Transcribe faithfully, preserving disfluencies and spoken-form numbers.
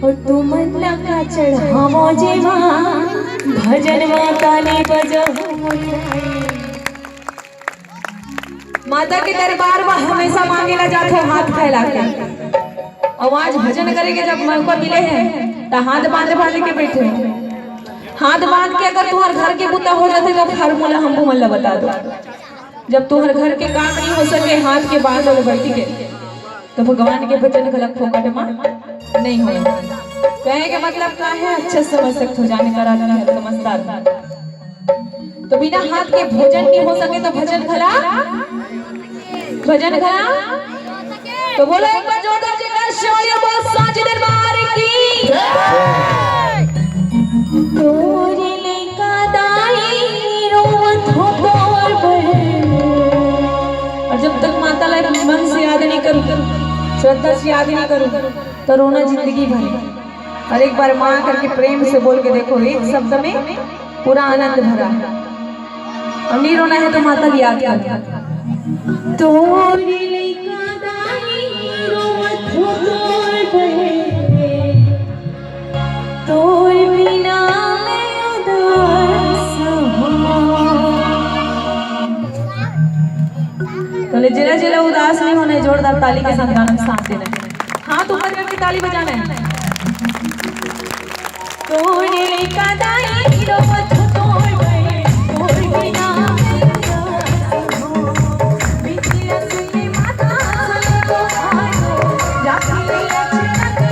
ओ तुमन ला का चढ़ावो जेमा भजन मा ताली बजाहू मोर भाई। माता के दरबार मा हमेशा मांगे ला जाथे हाथ फैला के। अउ आज भजन करे के जब मौका मिले हे, त हाथ बांध बांध के बैठे हो। हाथ बांध के अगर तुम्हार घर के बुता हो जाथे, तो formula हमको मन ला बता दो। जब तुम्हार घर के काम नहीं हो सके, हाथ के बांध लो बैठ के, तो भगवान के भजन घलक फोकट मा नहीं होय। कहे के मतलब का हे, अच्छा समझ सकत हो, जाने करा नहीं है, समझदार। तो बिना हाथ के भोजन नहीं हो सके, तो भजन घला, भजन घला। तो बोलो एक बार जोरदार जयकार, शिवालिया बोल, सांची दरबार की। तोरी लइका दाई रोवत हो तोर बहन। और जब तक माता ला मन से याद नहीं करूँ, श्रद्धा से याद नहीं करूँ, तो रोना जिंदगी भर। और एक बार माँ करके प्रेम से बोल के देखो, एक शब्द में पूरा आनंद भरा है। और नहीं रोना है तो माता की याद करो। तोरी लइका दाई रोवत हो तोर बहन, तोर बिना मैं उदास हूँ। तो ले जेला जेला उदास नहीं होना है, जोरदार ताली के साथ गाना साथ देना है। हाथ ऊपर करके ताली बजाना है। तोरे लइका दाई रोवत हो तोर बहन, तोर बिना मैं उदास हूँ। बिटिया सुन ले माता, सुन ले तोहारो, राखी ले अचरा के